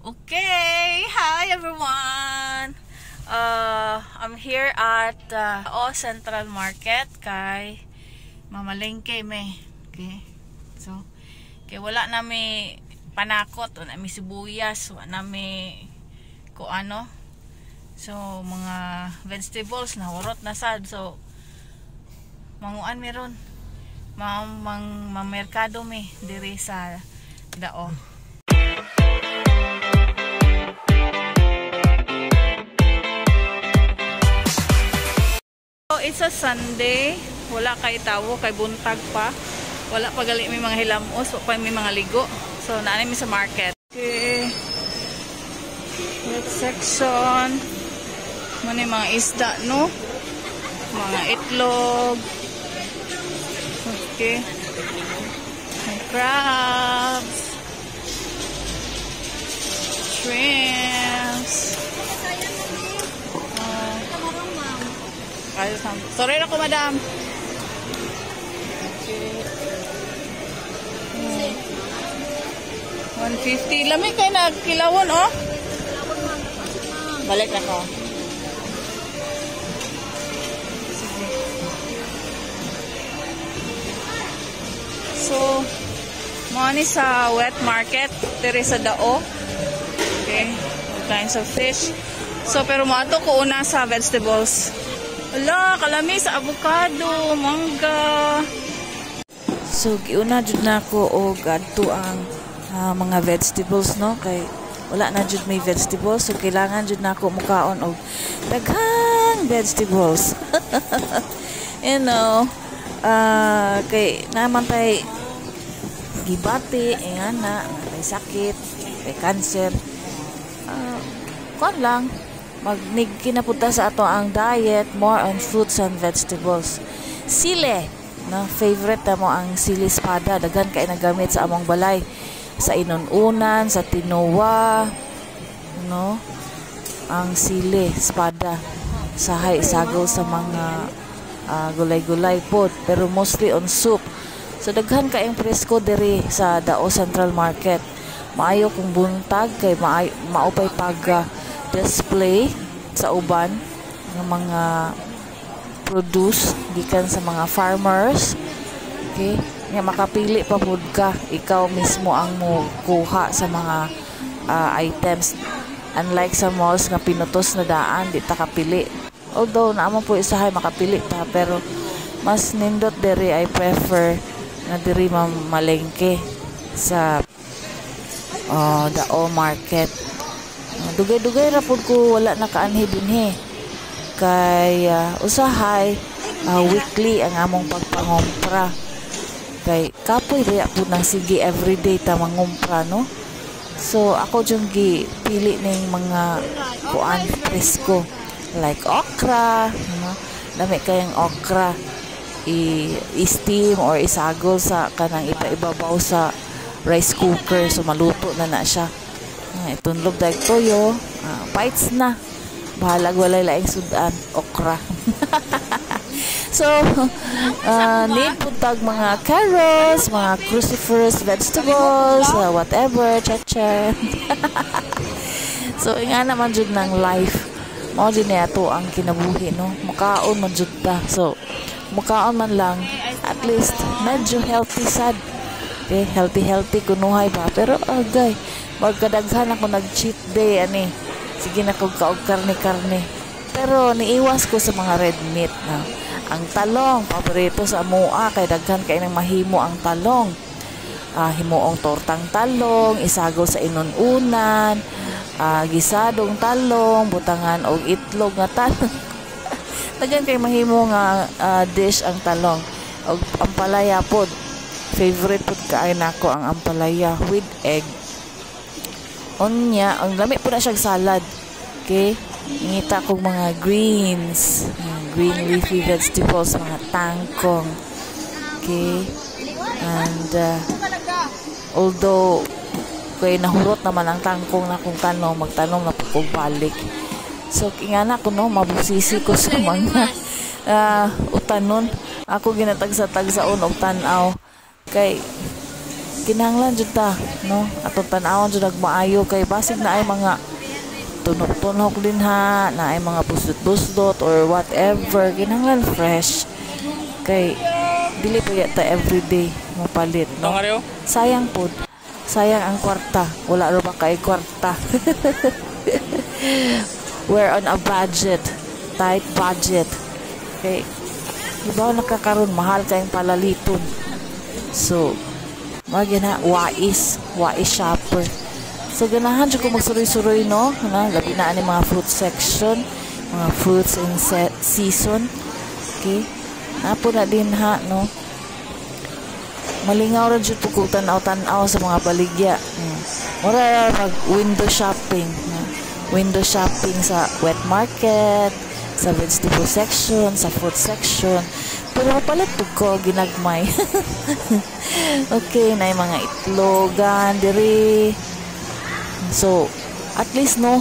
Okay, hi everyone. I'm here at O Central Market kay mamalengke me. Okay. So, kay wala na mi panakot, wala mi sibuyas, wala na mi ko ano. So, mga vegetables na hurot na sad. So, manguan meron. Mang mang mamerkado mi diri sa Dao. So, it's a Sunday. Wala kay tawo, kay buntag pa. Wala pa gali may mga hilamos, wala pa may mga ligo. So, naanay mi sa market. Okay. What section? Muna yung mga isda, no? Mga itlog. Okay. May crabs. Shrimps. Sorry na ko, madam. Okay. 150. Lami kay na kilawon, oh. Balik na ko. Sige. So, mo ni sa wet market diri sa Dao. Okay, all kinds of fish. So, pero moadto ko una sa vegetables. Ala, kalami sa avocado, mangga. So, giuna jud nako og adto ang mga vegetables, no, kay wala na jud may vegetables, so kailangan jud nako mukaon og daghang vegetables. Kay naman tay gibati ingana, natay sakit, kay cancer. Kuan lang, magnig kinapunta sa ato ang diet more on fruits and vegetables. Sili, no, favorite na mo ang sili espada, daghan kay nagamit sa among balay, sa inununan, sa tinuwa, no, ang sili espada sahay sagol sa mga gulay-gulay pod, pero mostly on soup. So daghan kayong presko diri sa Dao Central Market. Maayo kung buntag kay maupay pag display sa uban ng mga produce gikan sa mga farmers. Okay, nga makapili pa pud ka, ikaw mismo ang mokuha sa mga items, unlike sa malls nga pinutos na daan, di ta kapili. Although naman po isahay makapili ta, pero mas nindot diri, I prefer na diri mamalengke sa Dao Market. Dugay-dugay ra pud ko wala nakaanhi dinhi kay usahay weekly ang among pagpangompra kay kapoy baya pud nang sige everyday ta mangumpra, no. So ako jung gipili ning mga kuan presko like okra, no? Dami kayang okra, i-steam or isagol sa kanang ipaibabaw sa rice cooker, so maluto na na siya. Itunlog dahil toyo, bites na, bahalag walay laing sudan okra. So need pud tag mga carrots, mga cruciferous vegetables, whatever, chacha. So nga naman jud ng life, mao jud niya ato ang kinabuhi, no, mukaon man jud ta. So mukaon man lang, at least medyo healthy sad. Okay, healthy healthy kunuhay ba, pero agay magkadaghan ako nag cheat day ani, sige na kog kaog karne-karne, pero niiwas ko sa mga red meat na. Ang talong paborito sa amoa kay daghan kay nang mahimo ang talong. Himuong tortang talong, isagol sa inununan, gisadong talong, butangan og itlog nga talong. Daghan kay mahimo nga dish ang talong. Og ampalaya pod, favorite pod kaay nako ang ampalaya with egg. Unya, ang lami po na siyang salad. Okay? Ngita kog mga greens, green leafy vegetables, mga tangkong. Okay? And although kay nahurot naman ang tangkong na kung tanong, magtanong na po kog balik. So ingana ko, no, mabusisi ko sa mga utanon. Ako ginatagsa-tagsaon og tan-aw kay Kinahanglan jud ta, no, atong tan-awon jud maayo kay basig naay mga tunok-tunok din ha, naay mga busdot-busdot or whatever. Kinahanglan fresh kay dili pa yata everyday mapalit, no? Sayang pod, sayang ang kwarta. Wala ra ba kay kwarta? We're on a budget, tight budget, kay ibaw nakakaroon mahal kayong palaliton. So mao na, wais wais shopper. So ganahan jud ko magsuroy-suroy, no, na labi na ani mga fruit section, mga fruits in season. Okay, napo na din ha, no? Malingaw ra jud po kog tan-aw-tan-aw sa mga baligya. Mura ra mag window shopping, no? Window shopping sa wet market, sa vegetable section, sa fruit section, pero mapalit pud ko ginagmay. Okay na yung mga itlogan diri. So at least, no,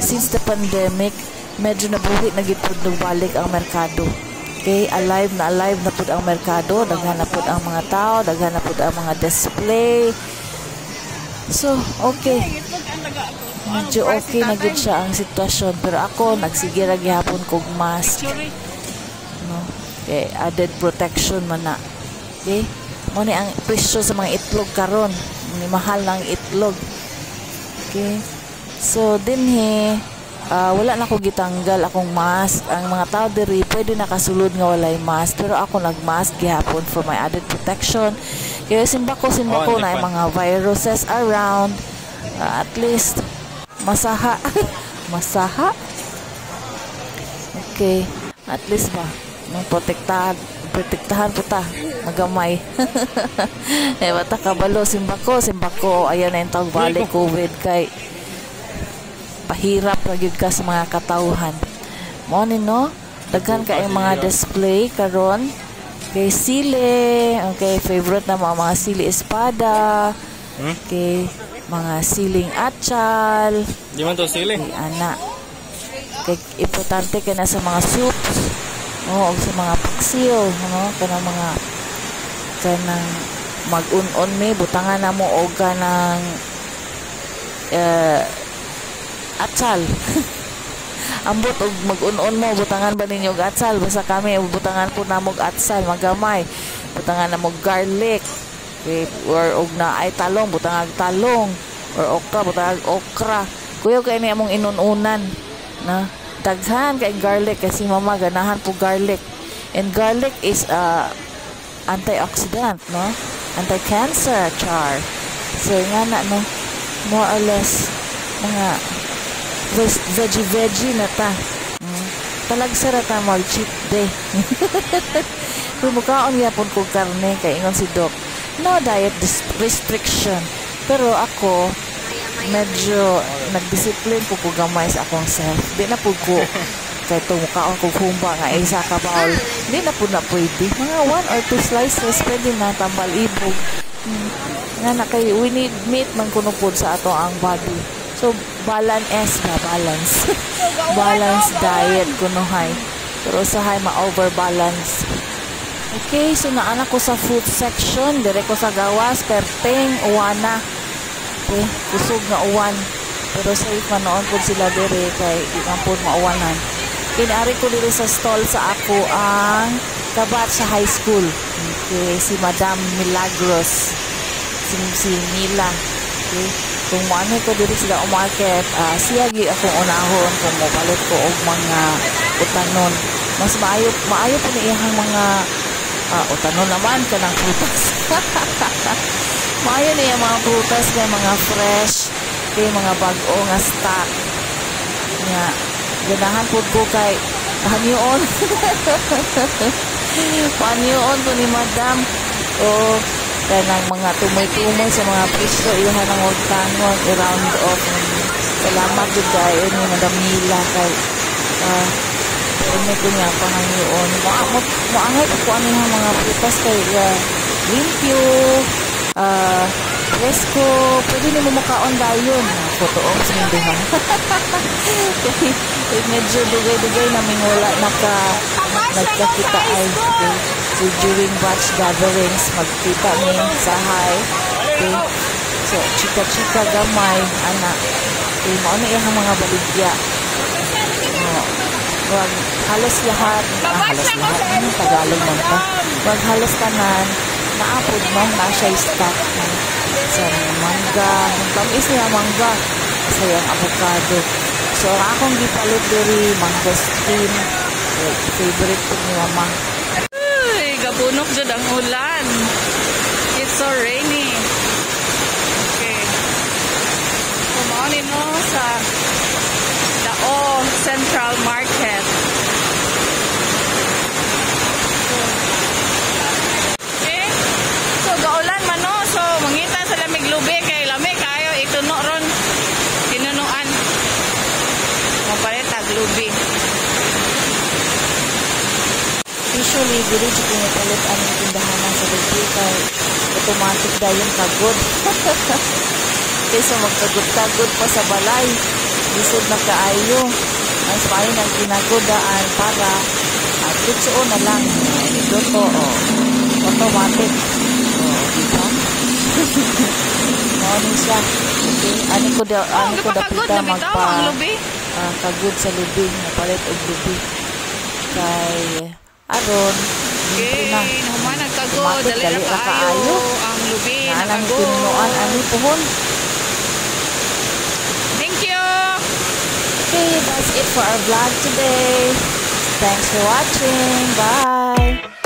since the pandemic, medyo nabuhi na gid pud, balik ang merkado. Okay, alive na pud ang merkado, daghan na pud ang mga tao, daghan na pud ang mga display. So, okay. Medyo okay na gid siya ang sitwasyon, pero ako nagsige ra gihapon kog mask. No? Okay, added protection man na. Okay? Mo ni ang presyo sa mga itlog karon. Ni mahal lang itlog. Okay? So dinhi wala na ko gitanggal akong mask. Ang mga tao diri pwede nakasulod nga walay mask, pero ako nagmask gihapon for my added protection. Kaya simba ko Oh, na yung mga viruses around. At least masaha. Masaha. Okay, at least ba nung protektahan, protektahan po ta magamay. Eh, bata kabalo, simba ko, simba ko, ayan na yung tawag balik COVID kay pahirap ra gyud ka sa mga katawhan. Mo ni, no, daghan kay mga display karon. Okay, sili. Okay, favorite na mga sili espada. Okay, mga siling atsal. Di man to sili. Okay, ana. Kay importante kay na sa mga soups. No, og sa mga paksiw, no, kanang mga kanang mag-un-un mi butangan na mo og kanang atsal. Ambot og mag-un-un mo, butangan ba ninyo og atsal? Basta kami butangan po namo og atsal, magamay. Butangan namo og garlic. Okay, or og na ay talong, butangan og talong or okra, butangan og okra. Kuyaw kay ni among inun-unan na daghan kay garlic kasi mama ganahan po garlic. And garlic is a antioxidant, no? Anti-cancer, char. So nga na, no, more or less mga veggie veggie na ta. Talagsa ra ta mag cheat day. Pero mukaon gyapon ko karne kay ingon si Doc, no diet restriction. Pero ako medyo nagdisipline po ko gamay sa akong self. Di na po ko kay tumukaon ko humba nga isa ka bowl. Di na po na pwede. Mga one or two slices pwede na, tambal ibog. Nga na kay we need meat man kuno pod sa ato ang body. So balance ba, balance. Balance diet kunohay. Pero usahay ma-overbalance. Okay, so naana ko sa fruit section, dire ko sa gawas, perteng, uwana. Okay, kusog nga uwan. Pero safe man noon pud sila dire kay di man pud mauwanan. Kinaari ko diri sa stall sa ako ang kabatch sa high school. Okay, si Madam Milagros. Si Mila. Okay. Kung moano ko diri sila market, siya gi akong unahon kung mopalit ko og mga utanon. Mas maayo maayo po ni iyang mga utanon naman kanang prutas. Maayo niya mga prutas kay mga fresh, kay mga bag-o nga stock. Nga ganahan pud ko kay panyoon. Panyoon ko ni Madam. O kanang mga tumoy-tumoy sa mga presyo iyahan ang utangon i-round off. Salamat jud kayo ni Madam Mila kay permi ko niya pangangyoon. Moangay ko ano yung mga prutas kay limpyo, presko, pwede nimo makaon dayon. Photo ops ning duha. Kay medyo dugay-dugay naming wala nagkakita ay. Okay. So during batch gatherings, magkita mi sa high. Okay. So chika-chika gamay ana. Okay, mao na iyang mga baligya. Oh, wag halos lahat, halos lahat, anong Tagalog man ta? Wag halos tanan, naa pod, no, na siya stock, no? Sa mga mangga, ang tamis niya mangga, sa iyang avocado. So, ang akong gipalit diri, mangosteen, like, favorite po ni Mama. Uy, gabunok jud ang ulan. It's so rainy. Okay. So, mao ni, no, sa Dao Central Market. Okay. So, gaulan man, no. So, mangita sa lamig lubi kay lami kayo ituno ron. Tinunuan. Mapalit tag lubi. Usually, diri jud ko mopalit aning tindahanan sa lubi kay automatic dayon kagod. Kaysa magkagod-kagod pa sa balay. Lisod na kaayo. Mas maayo nang kinagudaan para at tutsuo na lang. Luto, oh. Automatic. Oh, di ba? Mao ni siya. Okay, ani ko Oh, gipakagod dapita na bitaw magpa ang lubi. Kagod sa lubi, napalit og lubi. Kay aron Okay, limpyo na. Nahuman nagkagod, Automatic, dali ra dali ra kaayo kaayo. Ang lubi, Naa lang nakagod. Tinunuan ani pohon. Thank you. Okay, that's it for our vlog today. Thanks for watching. Bye.